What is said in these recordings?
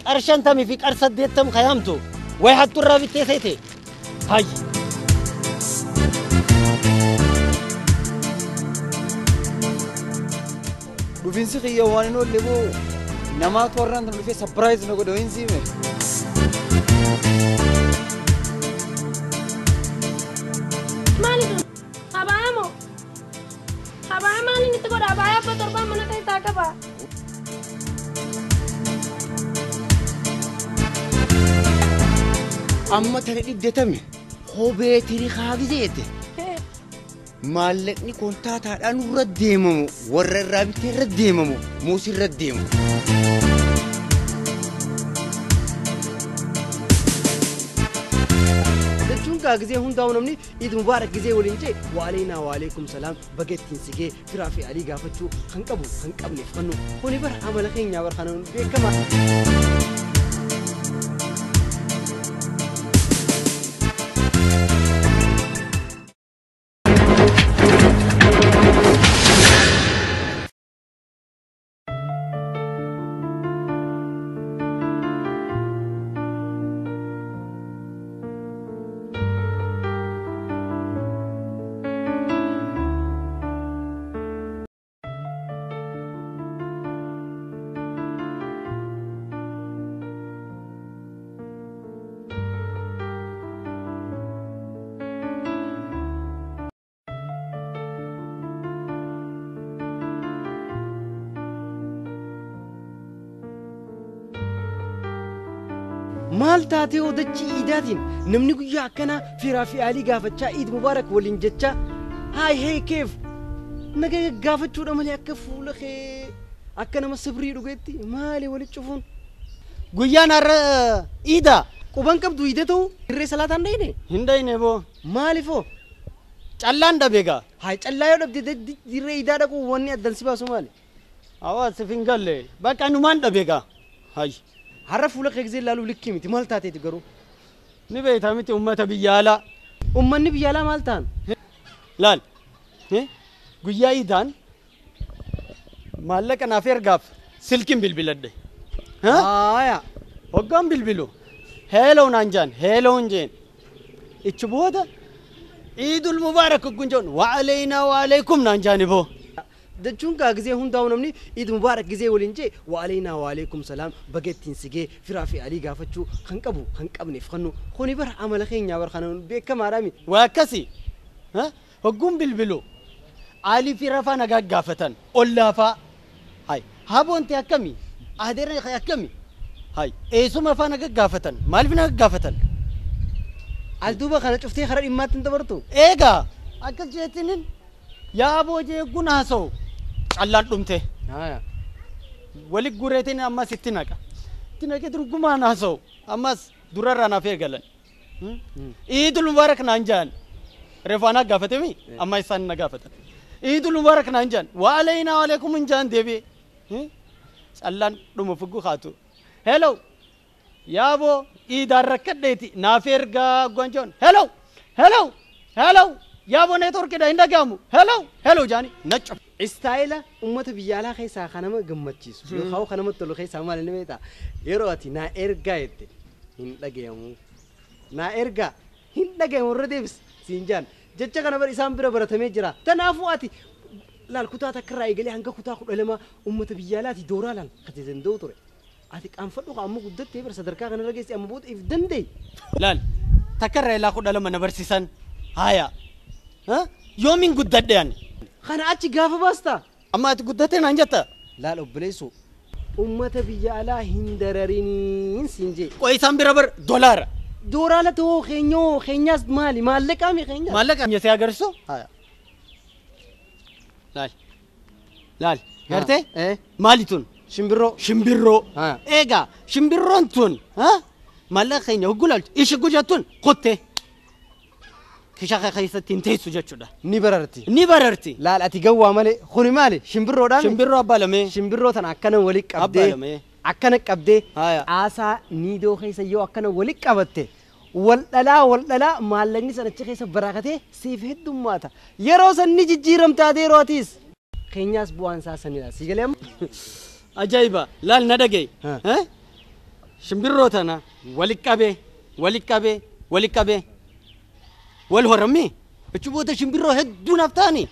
Qar 50 fi qar 80 kayaamtu way hattu irraa bittee seete. Hayyi. Dhufiinsi kiyya waan hin oolle boo namaatu warraan tan dhufee surprise na godhe hin siime. Maali kun? Abaayaa moo? Abaayaa maaliin itti godha? Abaayaa abbaa torbaan mana keessaa qaba. Amma tana dhibdatame kophee tirikaa gizeete. Maallaqni kontaataadhaan irra deemamu warra irraa bitee irra deemamu muus irra deemu. Jechuun gaa gizee hundaa'u namni Iid Mubaarak gizee waliin jee waaleynaa waaleekum salaam baga ittiin sigee firaa fi alii gaafachuu kan qabu kan qabneef kannu kuni bara amala keenyaa bara kana beekama. Maal taatee odachii iidaatiin namni guyyaa akkanaa firaa fi alii gaafachaa Iid Mubaarak waliin jechaa haay hee keef naga gaafachuudha malee akka fuula kee akka nama sibrii dhugeetti maali walitti cufuun. Guyyaan har'a iidaa. Quban qabdu iida ta'u dirree salaataan dhayne. Hin dhayne boo. Maaliifoo? Callaan dhabe gaa. Haay callaa yoo dhabde dirree iidaa dhaquu wanni addan si baasu maali? Hawaasif hin galle bakka numaan dhabe gaa. Hayyi. Har'a fuula kee gisee ilaaluuf likkii miti maal taateeti garuu? Ni beektaa miti uummata biyya alaa. Uummanni biyya alaa maal ta'an? Laal. Guyyaa iidaan maallaqa naaf ergaaf silkiin bilbiladhe. Haaya. Hoggaan bilbilu heeloo naan jaan heeloo hin jeen. Ichi booda Iidul Mubaarak hogguun joon waaleynaa waaleekum naan jaani boo. Jechuun gaa gizee hundaa'u namni Iid Mubaarak gizee waliin jee waaleynaa waaleekum salaam baga ittiin sigee firaa fi alii gaafachuu kan qabu kan qabneef kannu kuni bara amala keenyaa bara kana beekamaadhaa miti. Waa akkasi. Hogguun bilbilu alii fi rafaa nagaa gaafatan ollaafaa. Hay haboonte akkami adeerri akkami hay eessuma afaan nagaa gaafatan maaliif nagaa gaafatan. Al duuba kana cuftee karaa dhimmaatti hin dabartu. Eegaa akkas jeetiniin yaaboo jeeguun haasa'u. Callaan dhumte. Wali gureetiin ammas itti naqa. Itti naqee durgumaan haasa'u. Ammas durarraa naaf eegalan. Iidul Mubaarak naan jaan. Reefu anaa gaafatemi amma isaan na gaafatan. Iidul Mubaarak naan jaan. Waaleynaa waaleekum hin jaan deebi'e. Callaan dhuma fuggu haatu. Hello. Yaaboo iidaan rakkadheeti naaf ergaa gwanjoon. Hello. Hello. Hello. Yaaboo neetworkiidha hin dhaga'amu. Hello. Hello jaani na cufu. Istaayila uummata biyya alaa keessaa kan nama gammachiisu yookaan kan namatti tolu keessaa maal inni beektaa? Yeroo ati naa ergaa jette hin dhagayamu. Naa ergaa hin dhagayamu irra deebis siin jaan. Jecha kana bara isaan bira baratamee jira. Kanaafuu ati laal kutaa takka irraa eegalee hanga kutaa 12 uummata biyya alaati dooraa laal kate danda'u ture. Ati qaanfadhu amma guddattee bara sadarkaa kanarra geesse amma booda if danda'e. Laal takka irraa ilaa 12 na barsiisan haaya. Yoomiin guddadhe ani? Kana achi gaafa baasta. Amma ati guddattee naan jetta? Laal obboleessoo uummata biyya alaa hin darariniin siin jee. Qoy isaan bira bar dolaara. Dooraala ta'oo keenyoo keenyaas maali maallaqaa mi keenyaas? Maallaqa si agarsiisu? Haaya. Laal. Laal. Gartee? Maali tun? Shimbirroo. Shimbirroo. Eegaa shimbirroon tun maallaqa keenya hogguu laaltu ishi gujattuun kottee. Kisha keessatti hin teessu jechuudha. Ni bararti. Ni bararti. Laal ati gawwaa malee kuni maali shimbirroodhaan? Shimbirroo abbaa lamee. Shimbirroo tana akkana wali qabdee. Abbaa lamee. Akkana qabdee. Caasaa niidoo keessa yoo akkana wali qabatte wal dhalaa maallaqni sana achi keessa barakatee siif heddummaata. Yeroo san ni jijjiiramta yeroo atiis. Keenyaas bu'aan isaa sanidha. Si galee amma? Ajaa'iba! Laal na dhagaye. Shimbirroo tana walitti qabee walitti qabee walitti qabee wal horammi achi booda shimbirroo hedduu naaf ta'ani.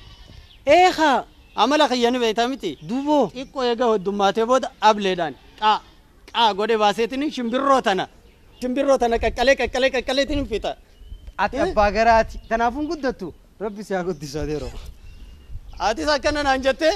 Eekaa. Amala kiyyani beektaa miti. Duuboo. Xiqqoo eega heddummaatee booda ableedhaan qaa qaa godhe baaseetiin shimbirroo tana qaqqalee qaqqalee qaqqaleetiin fixa. Ati abbaa garaati. Kanaafuu guddattu rabbi si haa guddisu adeeroo. Atis akkana naan jettee.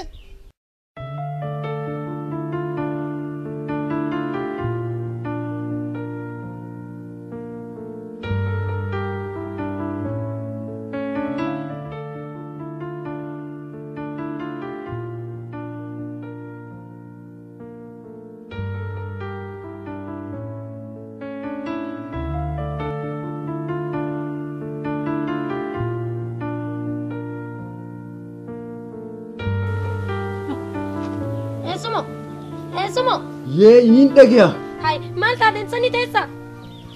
Eessumo. Yee inni dhagiya. Hai maal taateen sanii teessa?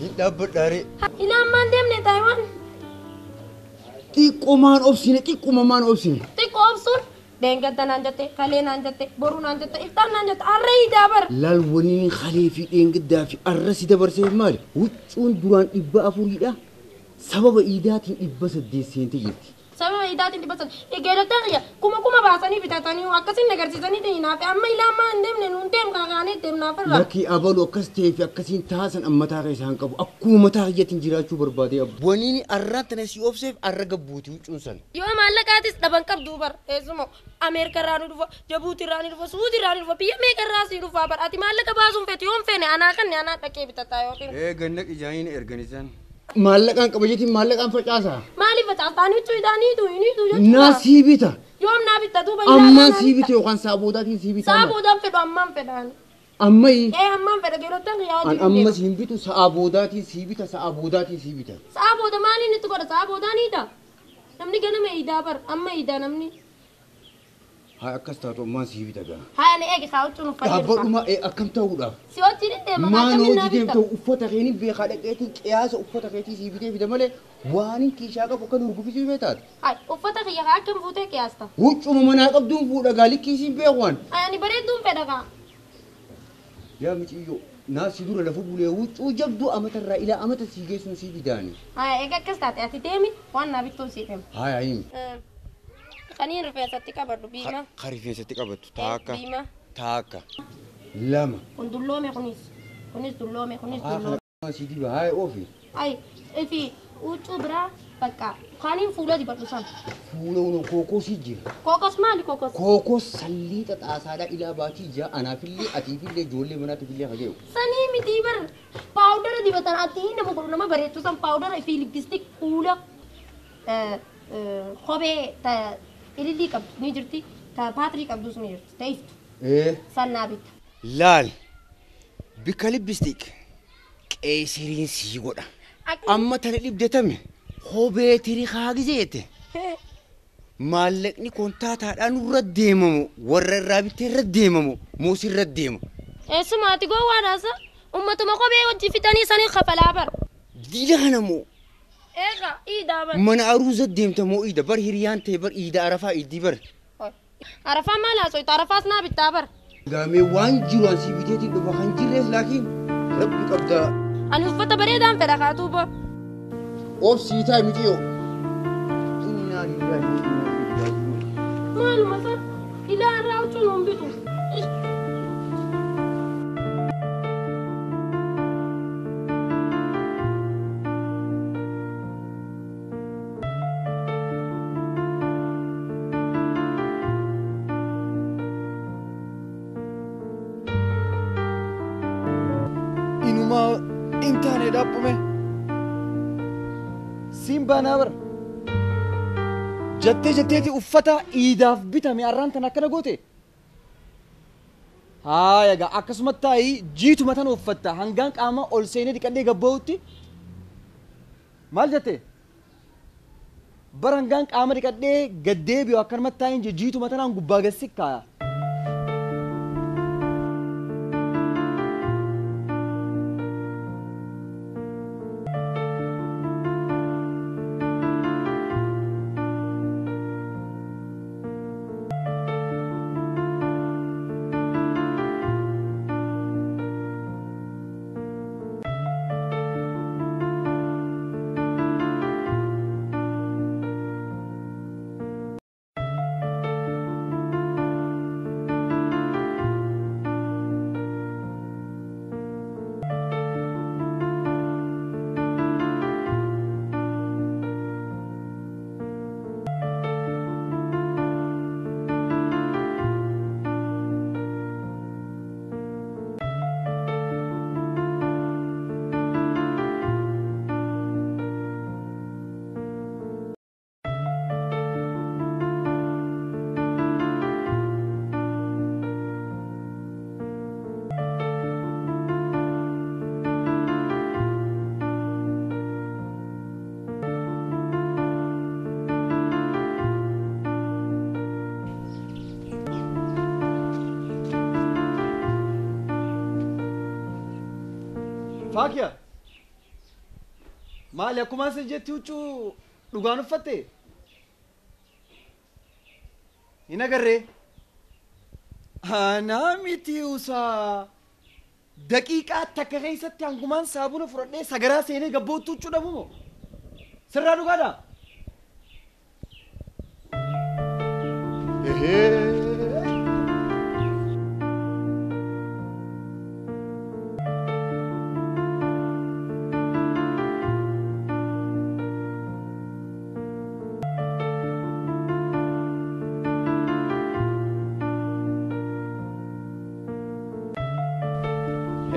Hin dhaabbadhaare. Ilaa ammaan deemne Taayiwaan. Xiqqoomaan obsine xiqqoomaan obsine. Xiqqoo obsuun deengadda naan jette kalee naan jette boruu naan jette iftaan naan jette arra idaa bara. Laal waniin kalee fi dheengaddaa fi arra si dabarsee maali? Huccuun duraan 400dha. Sababa iidaatiin 800 seentee jirti. Sababa iidaatiin 800. Egeerota kiyya kuma kuma baasanii bitatanii akkasiin agarsiisanii ta'inaaf amma ilaa ammaa hin deemne nuun deemu kaakaanee deemnaaf irraa. Lakkii abalu akkas ta'ee fi akkasiin taasan amma mataa isaan qabu akkuma mataa kiyyaatiin jiraachuu barbaadee abu. Waniin arraan tana si obseef arra gabbuuti huccuun sana. Yoo maallaqaatis dhaban qabdu bar eessumoo Ameerika irraa ni dhufa Jabuuti irraa ni dhufa Suuti irraa ni dhufa biyya meeqa irraa si dhufa bar ati maallaqa baasuun feetu yoon feene anaa kanne anaa dhaqee bitataa yookiin. Ee ganna ijaaniin erganisaan. Maallaqaan qaba jechuun maallaqaan facaasa. Maaliif facaasa? Ani huccuu idaaniitu iniitu jechuudha. Naa sii bita. Yoom naa bitta duuba Ammaan sii bita yookaan saaboodaatiin sii bita. Saaboodaan fedhu ammaan fedhaan. Ammayi. Ee ammaan fedha geerottan yaa An amma siin bitu saaboodaatiin sii bita saaboodaatiin sii bita. Saabooda maaliin itti godha saaboodaan hiida. Namni ganama hiidaa bar amma hiidaa namni. Haa akkas taatu ammaan sii bita gaa. Haa ani eegi haa huccuun uffadhe. Dhaabbadhuma akkam ta'uudhaaf. Si wajjin hin deema Maan akkamiin naa hojii bitta. deemtu uffata keeniin beekaa dhaqeetiin qiyaasa uffata keetii sii bitee fida malee waan hin kiishaa qabu kan urgufisuu beektaati. Hai uffata kiyya haa akkam fuutee qiyaasta. Huccuma manaa qabduun fuudha gaa likkii siin beekuwan. Ani bareedduun fedha gaa. Yaa miciyyoo naa si dura lafa bulee huccuu jabduu amatarraa ilaa amata sii geessuun sii fidaani. Haa eega akkas taate ati deemi waan naa bittuun sii deema. Haa himi. Kaniin rifeensatti qabadhu biima. Ka rifeensatti qabattu taakka. Biima. Taakka. Lama. Kun dulloome kunis. Kunis dulloome kunis dulloome. Sii diba haa oofi. Ay ifi huccuu biraa bakka kaniin fuula dibadhu san. Fuula uno kookosii jira. Kookos maali kookos? Kookos salliixa xaasaadhaa ilaa baatii ijaa anaafillee atiifillee ijoollee manaatiifillee hagee'u. Sanii miti bar paawudara dibatan ati nama godhu nama bareechu san paawudara fi lippistik fuula kophee ilillii qabdu ni jirti ta paatirii qabdus ni jirti ta'iftu. San naa bitta. Laal bikka lippistik qeesiriin sii godha. Amma tana dhibdatame kophee tirii haagiseete. Maallaqni kontaataadhaan irra deemamu warra irraa bittee irra deemamu moosii irra deema. Eessumaati gowwaadhaasa ummatuma kophee wajji fitanii sanii kafalaa bara. Diida kana moo. Eega iidaa bara. Mana aruuza deemta moo iida bar hiriyaan ta'e bar iida arafaa iidii bar. Arafaa maal haasoyta arafaas naa bittaa bara. Gaamee waan jiru ansii biteetiin dhufa kan jirrees laakiin rabbi qabdaa. Ani uffata bareedaan fedha kaatuuba. Obsii taa'e mitiyyoo. Innaa lillahi wa innaa ilaihi raaji'uun. Maaluma isa ilaa irraa huccuun hin bitu. Inuma hin taane dhaaphume. Siin baanaa bara. Jettee jetteeti uffata iidaaf bitame arraan tan akkana goote. Haa egaa akkasumatti taa'ii jiituma tana uffatta hangaan qaama ol seenee dhiqadhee gabba'utti. Maal jette? Bara hangaan qaama dhiqadhee gaddeebi'u akkanumatti taa'iin jiituma tanaan gubbaa gassi kaaya. Faakiya. Maali akkuma isin jetti huccuu dhugaan uffatte? Hin agarree? Anaa miti usaa. Daqiiqaa takka keessatti hangumaan saabuna fudhadhee sagaraa seenee gabbootti huccuu dhabu moo? Sirraa dhugaadhaa?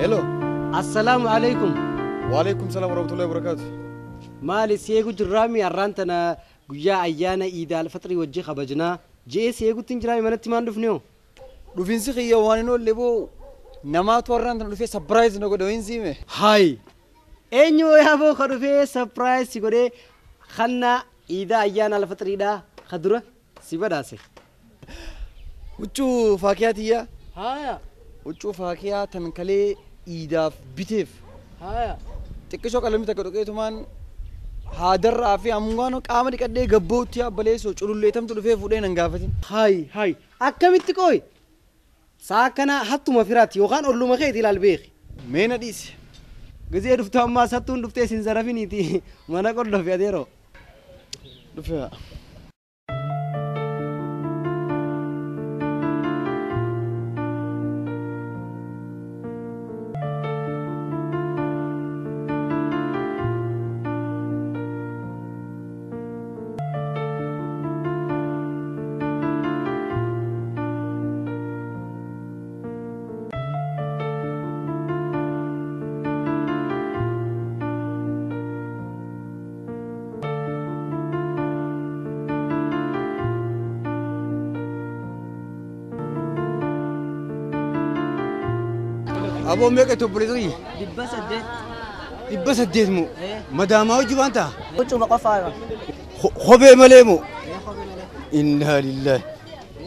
Hello. Assalaamu alaikum. Waalaikum salaam warahmatullahi wabarakatuh. Maali seegu jirraami har'aan tana guyyaa ayyaana Iidaal Fixrii wajji kabajnaa. Je'ee seegutti hin jiraami manatti maan dhufne hoo? Dhufiinsi kiyya waan hin oolle boo namaatu har'aan tana dhufee surprise na godhe wayin siime. Hayi. Eenyu yaaboo ka dhufee surprise si godhee kanna Iidaa ayyaana Alfixriidhaa ka dura si badhaase. Huccuu faakiyaa tiyyaa. Haya. Huccuu faakiyaa tan kalee iidaaf biteef. Haya. Xiqqishoo qalamni takka dhoqeetumaan haadarraa fi ammugaan qaama dhiqadhee gabbootti abbaleessoo cululleetamtu dhufee fuudhee nan gaafatin. Hayi hayi akkamitti qooyi? Sa'a kana hattuma firaati yookaan olluma keeti ilaal beeki. Mee na dhiisi. Gizee dhuftu ammaas hattuun dhuftee sin zarafiniiti mana qollofi adeeroo. Dhufee. Aboo meeqa obboleessa? 800. 800 moo? Madaamaa hojii waan ta'a? Huccuma qofaa. Kophee malee moo? Innaa lillaahi.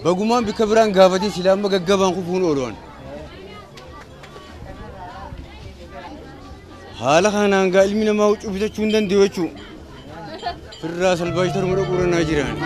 Bagumaan bikka biraan gaafatee silaa amma gaggabaan kufuun ooluwan. Haala kanaan gaa ilmi namaa huccuu bitachuu hin danda'u jechuudha. Firraa salbaashii tarmuu dhaquurra jiraan.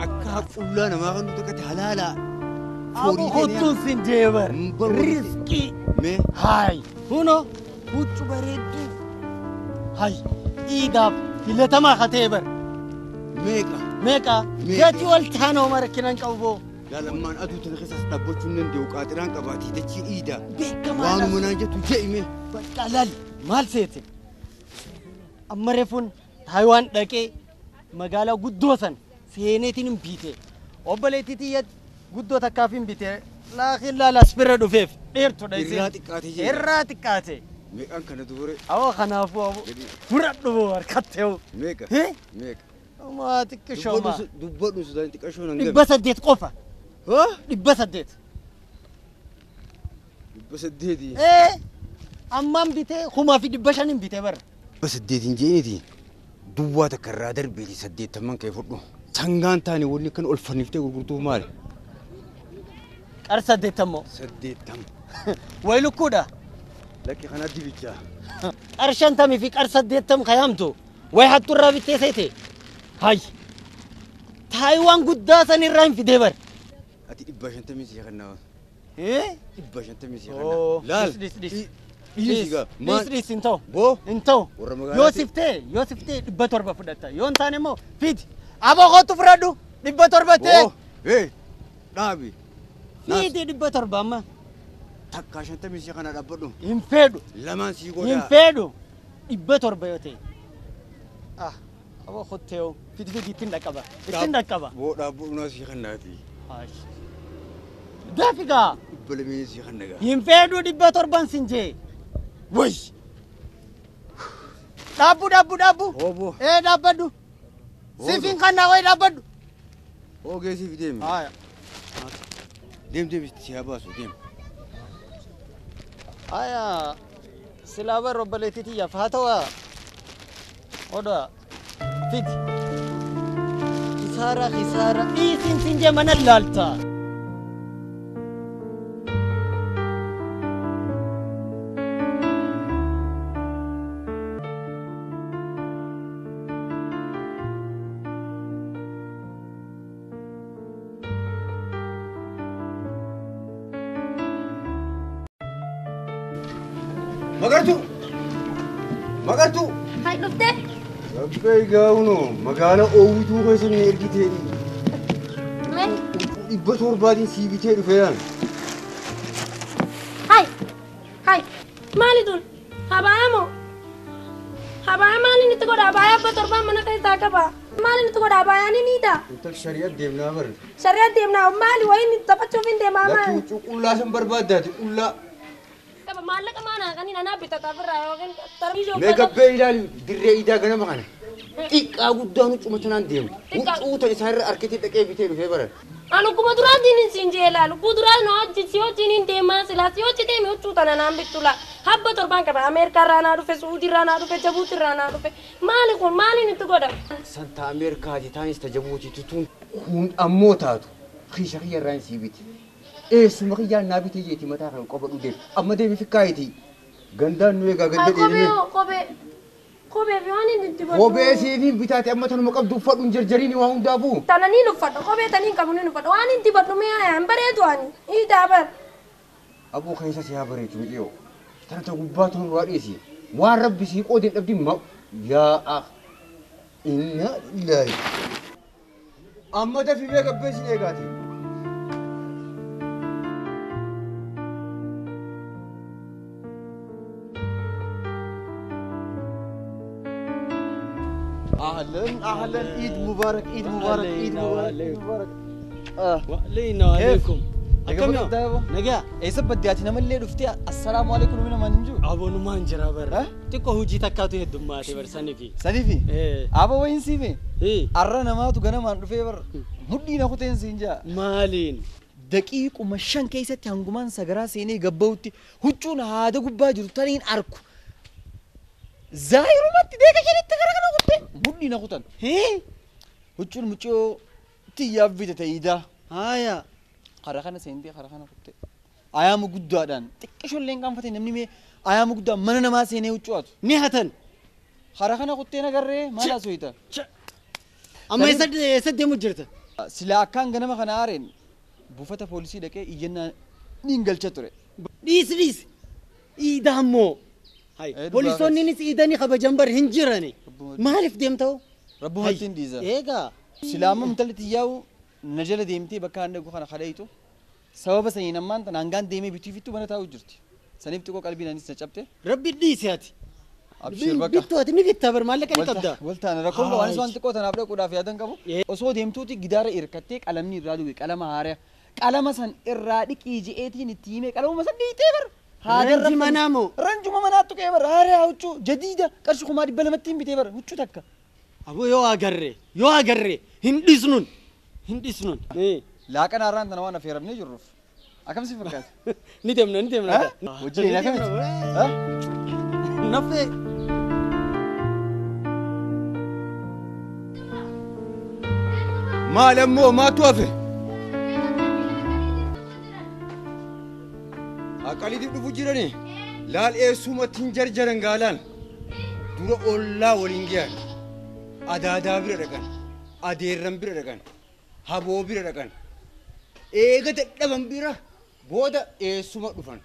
Akka qullaa namaa kan nuti akkatti halaala. Abu hottuun sin deebar. Riskii. Haay. Huno huccuu bareedduu. Haay. Iidaaf filatamaa hatee bar. Meeqa? Meeqa? Gatii wal taanoo mara kinan qabu boo. Laalammaan aduu tana keessas dhaabbachuu hin danda'u qaaxiraan qabaatii dachii iidaa. Beekamaa. Waanuma naan jettu je'ime. Bakka laal maal seete? Amma reefuun Taayiwaan dhaqee magaalaa guddoo san seeneetiin hin biite. Obboleettii xiyya guddoo takkaaf hin bite. Laakiin laalaas bira dhufeef dheertudha isin. Irraa xiqqaate jee. Irraa xiqqaate. Meeqaan kana dubure? Awwa kanaafuu awwa. Fudhadhu boo harkattee. Meeqa? Meeqa? Maa xiqqishoo maa. Dubbadhu sudaan xiqqashoo nan gabe. 800 qofa. 800. 800. Ee ammaan bitee 1500 hin bitee bara. 800 hin jeeniiti. Duwwaa takka irraa darbeeti 80 kee fudhu. Sangaan taane wanni kan ol fanniftee gurgurtuuf maali? Qar 80 moo? 80. Wayi lukkuudha. Lakki kana dibichaa. Qar 50 fi qar 80 kayaamtu. Wayi hattuurraa bittee seete. Hayi. Taayiwaan guddaa san irraa hin fidee bar. Ati 150 si kannaa. Eh? 150 si kannaa. Laal. Dhis. Dhiisi gaa. Dhis hin ta'u. Boo. Hin ta'u. Warra magaalaa. Yoo siftee 700 fudhatta. Yoo hin taane immoo fidi. Aboo kootu fudhadhu 700 ta'e. Boo. Hey. Dhaabi. Fidi 700 amma. Takka 50 si kana dhaabbadhu. Hin fedhu. Lamaan si godha. Hin fedhu. 700 yoo ta'e. Ah. Aboo kotteeyo. Fidi fidi ittiin dhaqqaba. Ittiin dhaqqaba. Boo dhaabbadhu naa si kannaati. Dafigaa. 200 si kannagaa. Hin fedhu 700 sin jee. Woy. Dhaabbu dhaabbu dhaabbu. Obbo. Ee dhaabbadhu. Siifin kannaa wayi dhaabbadhu. Ogeessiif deemi. Haaya. Deem deem si haa baasu deem. Haaya. Silaa bara obboleettii tiyyaaf haa ta'u. Odaa. Fidi. Kisaara kisaara. Dhiisin sin jee mana laalta. Magartuu! Magartuu! Hai dhuftee? Rabbee gaa'uno magaala oowwituu keessa ni ergitee. 700 sii bitee dhufeeraan. Hai! Hai! Maali tun? Habaayaa moo? Habaayaa maaliin itti godha? Habaayaa 700 mana keessaa qaba. Maaliin itti godha? Habaayaan ni hiita. Intal shari'a deemnaa barre. Shari'a deemnaa maali wayiin taphachuuf hin deemaa maali? Lakkii huccuu qullaa san barbaaddaati qullaa. Maallaqa maana kan inni anaa bitata ofirraa yookiin tarbii Mee gabbee ilaali dirree idaa ganama kana. Xiqqaa guddaan huccuma tanaan deemu. Huccuu tan isaanirra harkitee dhaqee bitee dhufee baran. Ani akkuma duraatiin hin siin jee ilaalu. Kuduraan hojii si hojiin hin deemaa silaa si hojii deeme huccuu tana naan bittu laa. 700 qaba. Ameerikaa irraa naa dhufe, Suudii irraa naa dhufe, Jabuuti irraa naa dhufe. Maali kun maaliin itti godha? Santa Ameerikaati taanis ta Jabuuti tutuun kun ammoo taatu kiisha kiyya irraa hin sii biti. Eessuma kiyyaan naa bitee jeeti mataa kan qofa dhugeef amma deemi fikkaayiti. Gandaan nu eegaa ganda dheerine. Kophee kophee fi waan inni itti godhu. Kophee siif bitaate amma tanuma qabdu uffadhu hin jarjariini waa hundaafuu. Tana ni uffadha kophee tanii hin qabu ni uffadha waan inni dibadhu mee haa hin bareedu ani hiidaa bar. Aboo keessa si haa bareechu miciyoo. Tana ta gubbaa tun waa dhiisi. Waan rabbi sii qoodeen dhabdi ma yaa akh. Inna lillahi. Amma dafii mee gabbee sin eegaati. أهلاً أهلاً عيد مبارك عيد مبارك عيد مبارك عيد مبارك. وعلينا وعليكم. أكم يوم؟ نجا. إيش بدي أتي نعمل لي رفتي السلام عليكم من ما نجو. أبو نمان جرابر. تكو هوجي تكاتو هدوم ما تبر سنيفي. سنيفي؟ إيه. أبو وين سيفي؟ إيه. أرى نما تغنى ما رفي بر. مدي نخوتين سينجا. مالين. دقيق ومشان كيسة تانغمان سجرا سيني قبوتي هجون هذا قباجر تانين أركو. زايرو ما تديك عشان تكرهنا قلت مدي نخوتن. هي؟ هجون مچو تياب بيت تيدا. هايا. خرخنا سينتي خرخنا قلت. أيام قدادان. تكشون لين كم فتين نمني مي أيام قدام من نما سيني هجوات. نهتن. خرخنا قلتنا كره ما لا سويته. أما يسد يسد مجرته. سلاكان جنما خنارين. بوفتا بوليسي دك يجينا نينجل شتوره. ديس ديس. إيدامو. هاي بوليسوني نيس إيداني خبر جنبر هنجراني. ما عرف ديمتو. ربو هاتين ديزا. إيجا. سلامة متلت ياو نجلا ديمتي بكان نجو خنا خليته. سبب سنين أمان تنانغان ديمي بتي فيتو بنا تاو جرتي. سنيبتو قلبي نانيس نشبته. ربي ديس ياتي. أبشر بك. بيتو هاتي نبي تبر مالك أنا تبدأ. قلت أنا ركوب وأنا سوان تكو تنابلة كودا في هذا كابو. أسود ديمتو تي جدار إركتك علمني رادوي علم هاريا. علم مثلا إرادك يجي إيتي نتيمة علم مثلا ديتيبر. هذا رنج منامو. رنج ما مناتو كيبر هاريا هوتشو جديدة كرش خماري بلمتين بيتيبر هوتشو تكا. أبو يو أجري يو أجري هندي سنون هندي سنون. إيه. لكن أران تنوانا في ربني جرف. أكم سيفركات؟ نتيمنا نتيمنا. وجهي لكم. ها؟ نفي. ما لمو ما توافي. أقالي دي بفجرني. لال إيه سوما تنجر جرنجالان. دورا الله ولينجيان. أدا دابر رجان. أديرم بر رجان. Haboo bira dhaqan. Eega dadhaban bira booda eessuma dhufan.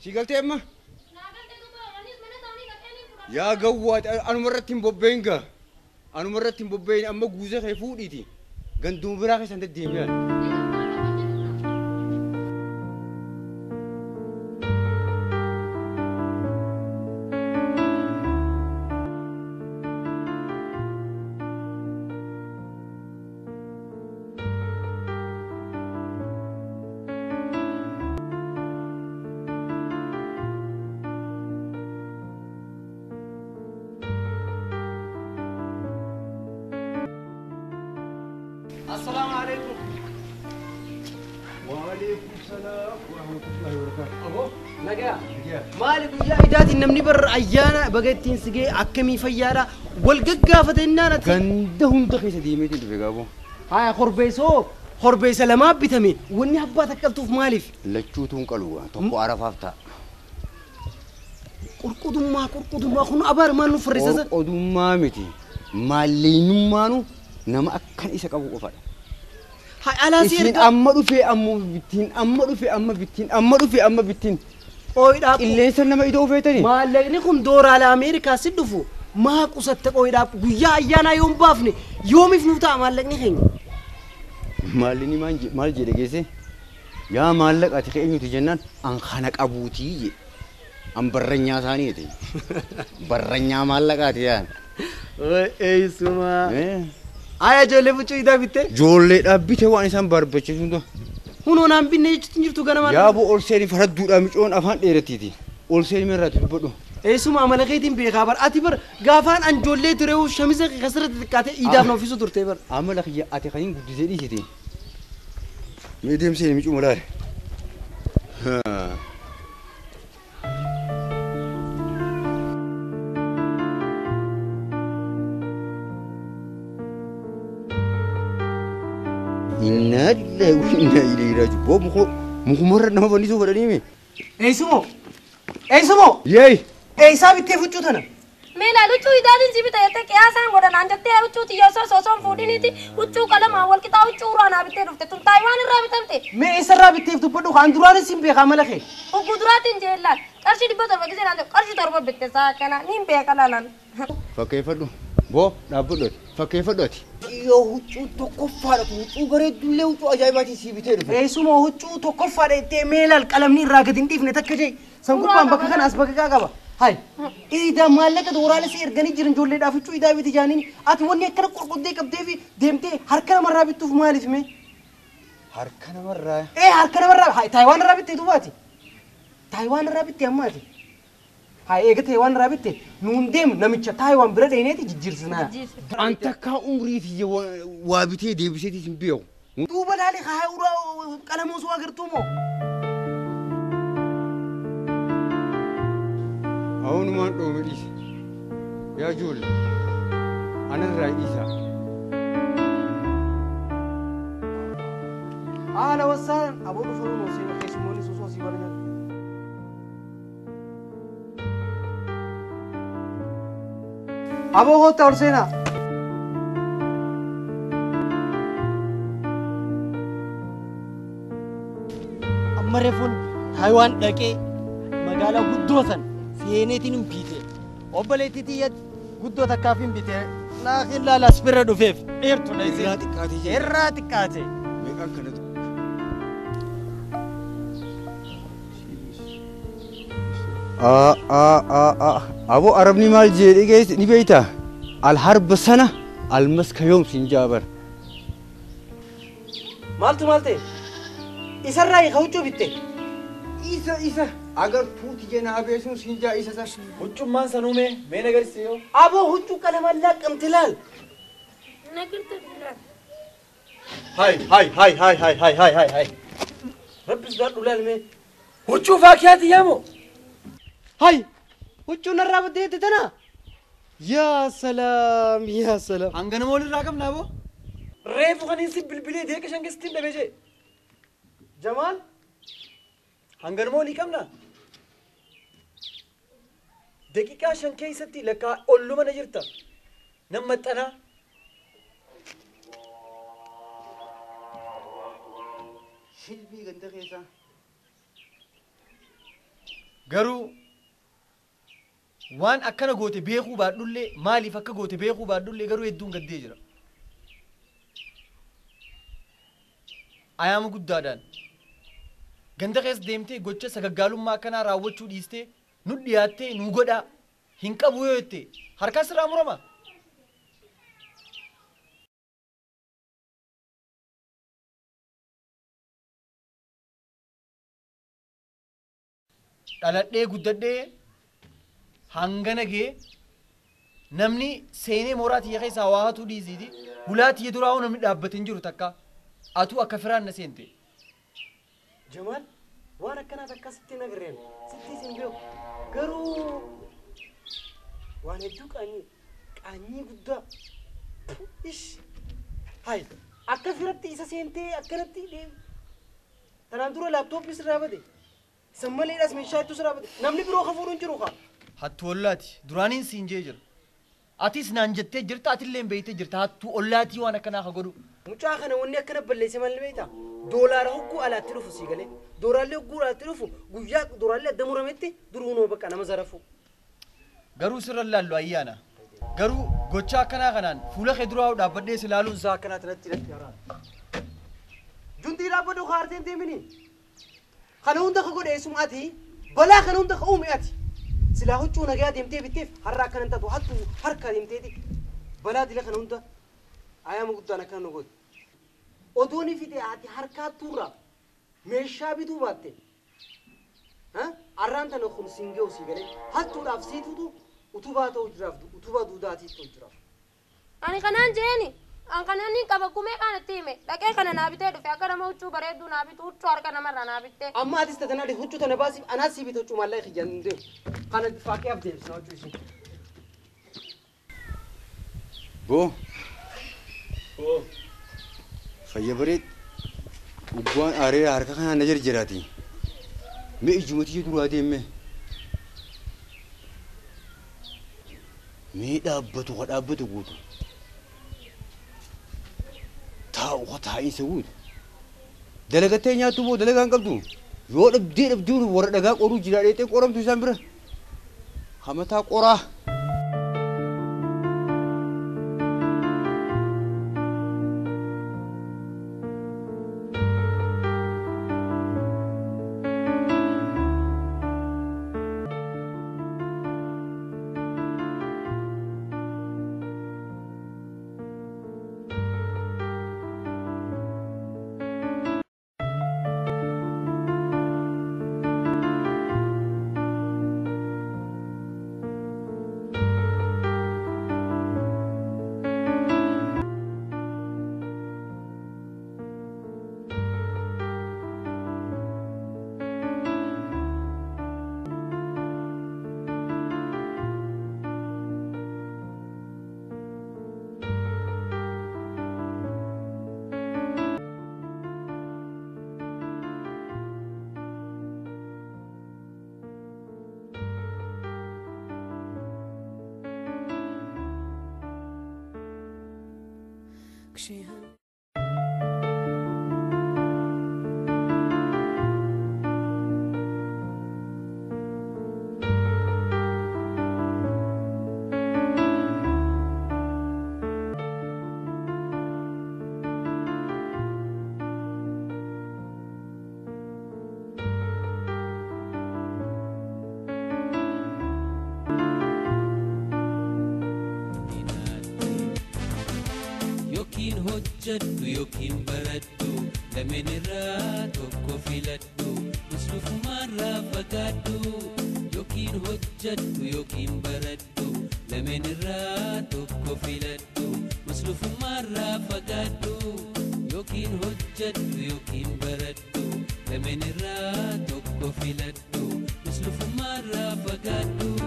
Si galtee amma? Yaa gawwaati anuma irratti hin bobbeen gaa. Anuma irratti hin bobbeen amma guuza kee fuudhiiti. Ganduma biraa keessan deddeebi'an. السلام عليكم. وعليكم السلام ورحمة الله وبركاته. أبو نجا مالك يا إداتي نمني بر أيانا بقيتين سجى أكمي فيارة والجقة فتنا نت. عندهم تخيس ديمتي تبي أبو. هاي خربيسو خربيس لما بتمي وإني حبة تكلتوف مالف. لتشوتون قالوا تقو عرفافتا. قرقدوم ما خنو أبار ما نفرسه. قرقدوم ما متي مالينو مانو نما أكن إيش كابو قفل. Isin amma dhufee amma bittiin amma dhufee amma bittiin amma dhufee amma bittiin. Ooyidhaaf. Qilleensa nama idoo feetanii. Maallaqni kun dooraalee Ameerikaa si dhufu maa qusatte ooyidhaaf guyyaa ayyaanaa yoon baafne yoomiif nuuf ta'a maallaqni keenya. Maallinni maal jedhe geesse yaa maallaqa ati eenyuti jennaan an kana qabuutii jedhe an barranyaa isaaniiti barranyaa maallaqaati yaan. Eessumaa. Aya ijoollee fuccuu idaa bitte? Ijoollee dhaabbite waan isaan barbaachisu hunda. Hunoo naan binne jechuutti jirtu ganama. Yaaboo ol seeni faradduudhaa micoon afaan dheerattiiti. Ol seeni mirraatti dubbadhu. Eessuma amala keetiin beekaa bar ati bar gaafaan an ijoollee ture shamisa kasirratti xiqqaatee idaaf na ofiisu turte bar. Amala kiyya ati kan hin guddisee dhiisite. Mee deemsee micuu malaale. Inna lillahi wa inna ilayhi raaji'uun. Boo mukumarra nama fannisuu fedhanii mi? Eessumoo? Eessumoo? Yeey! Eessaa bittee fuccuu tana? Mee ilaali huccuu idaatiin si bita jettee qiyaasaan godhanaan jettee huccuu xiyya osoo osoo hin fuudhiniiti huccuu qalamaan wal qixaa huccuu uraanaa bittee dhufte tun Taayiwaan irraa bitamte. Mee eessarraa bitteef dubbadhu kan duraanis hin beekaa mala kee. Hogguu duraatiin jeellaan qarshii 700 gisee naan qarshii 7 bitte saa akkana niin beeka laalan. Fakkeeffadhu. Boo dhaabbadhu ati fakkeeffadhu ati. Yoo huccuu tokkoffaadha huccuu bareeddullee huccuu ajaa'ibaatiin sii bitee dhufe. Eessuma huccuu tokkoffaadha jettee mee ilaal qalamni irraa gadi hin dhiifne takka jee san gubbaan bakka kana as bakka qaba. Hai idaa maallaqa dooraalee si erganii jiran ijoolleedhaaf huccuu idaa biti jaaniin ati wanni akkana qurquddee qabdee fi deemtee harka namarraa bittuuf maaliif mee? Harka namarraa? Ee harka namarraa hai Taayiwaan irraa bittee duubaati. Taayiwaan irraa bittee ammaati. Hai eega Taayiwaan irraa bitte nuun deemu namicha Taayiwaan bira dheeneeti jijjiirsinaa. An takkaa umrii tiyya waa bitee deebiseetis hin beeku. Duuba laali haa uraa qalamoo soo agartuu moo? Awunumaan dhoome dhiise. Yaa ijoollee anarraa dhiisaa. Haala wassaalan aboo dhufuun osoo keessummoonni susoo si barbaadu. Aboo hoota ol seenaa. Amma reefuun Taayiwaan dhaqee magaalaa guddoo san seeneetiin hin biite. Obboleettii xiyya guddoo takkaaf hin bite. Laakiin laala as bira dhufeef dheertu dha Irraa xiqqaate jedhe. Irraa xiqqaate. Meeqaan kanatu? Aboo Arabni maal jedhe geesse ni beektaa? Alharba sana almaska yoom siin jaabar. Maaltu maal ta'e? Isarraa hiika huccuu bitte. Isa isa agartuuti jenna abeesuun siin jaa isa isa. Huccummaan sanuu mee mee nagarsiise yoo? Aboo huccuu qalamaan laaqqamte laal. Nagirte laal. Hai hai hai hai hai hai hai hai hai. Rabbi sodaadhu laal mee. Huccuu faakiyaati yaamoo? Hai huccuu narraa baddeette tana. Yaa salaam yaa salaam. Hanga nama walirraa qabna aboo. Reefu kan inni bilbilee deeqa shan keessatti hin dhabee jee. Jamaal. Hanga nama walii qabna. Daqiiqaa 5 keessatti lakkaa olluma na jirta. Nan maxxanaa. Shilbii ganda keessaa. Garuu waan akkana goote beekuu baadhullee maaliif akka goote beekuu baadhullee garuu hedduun gaddee jira. Ayaama guddaadhaan ganda keessa deemtee gocha sagaggaalummaa akkanaa raawwachuu dhiistee nu dhiyaattee nu godhaa hin qabu yoo jette harkaa sirraa murama. Dhaladhee guddadhee hangana gee namni seenee mooraa tiyya keessaa waa hatuu dhiisiiti hulaa tiyya duraa namni dhaabbatee hin jiru takka atuu akka firaan na seente. Jamaal waan akkanaas akkasitti hin agarreen sittis hin beeku garuu waan hedduu qaanyii guddaa ish hay akka firatti isa seentee akkanatti deemu tanaan dura laaptooppii sirraa bade san maleedhaas meeshaa hedduu sirraa bade namni biroo kafuudhu hin jiru kaa. Hattuu ollaati duraaniin siin jee jira atis naan jettee jirta atillee hin beeytee jirta hattuu ollaatii waan akkanaa ka godhu. Mucaa kana wanni akkana balleesse maal beektaa? Doolaara hogguu alaatti dhufu sii galee doolaallee hogguu alaatti dhufu guyyaa doolaallee adda murametti duruunoo bakka nama zarafu. Garuu sirra laallu ayyaana garuu gocha akkanaa kanaan fuula kee duraa dhaabbadhee si laaluun isaa akkanaa tanatti hidhatti haraan. Juntii dhaabbadhu kaarteen deemini. Kana hunda ka godhe eessuma ati balaa kana hunda ka uume ati silaa huccuu nagaa deemtee bitteef har'a akkana taatu hattuu harka deemteeti balaa dila kana hunda ayaama guddaan akkana nu godhe. Odoon fide ati harkaa turra meeshaa bituu baatte arraan tana kun siin ga'u sii galee hattuudhaaf siitutu utubaa ta'uu jiraaf utubaa duudaatii ta'uu jiraaf. Ani kanaan jeeni an kanaan niin qaba gumee kaan itti hime dhaqee kana naa bitee dhufe akka nama huccuu bareedduu naa bitu huccuu harka namarraa naa bittee. Amma atis tatanaa huccuu tana baasiif anaas sii bita huccuu maallaqa kiyyaan hin deemu kana faaqee deebisna huccuu ishee. Boo. Boo. Fayya bareed ubbaan aaree harka kanaan na jarjaraati. Mee ijuma tiyya duraa deemme. Mee dhaabbatu ka dhaabbatu guutu. Taa'u ka taa'insa guutu. Dalagattee nyaattu moo dalagaa hin qabdu? Yoo dhabdee dhabdee warra dhagaa qoruu jira dheexee qoramtu isaan bira. Hamataa qoraa. Yookiin hojjedhu yookiin baradhu lameen irraa tokko filadhu musluufumaarraa fagaadhu yookiin hojjedhu yookiin baradhu lameen irraa tokko filadhu musluufumaarraa fagaadhu yookiin hojjedhu yookiin baradhu lameen irraa tokko filadhu musluufumaarraa fagaadhu.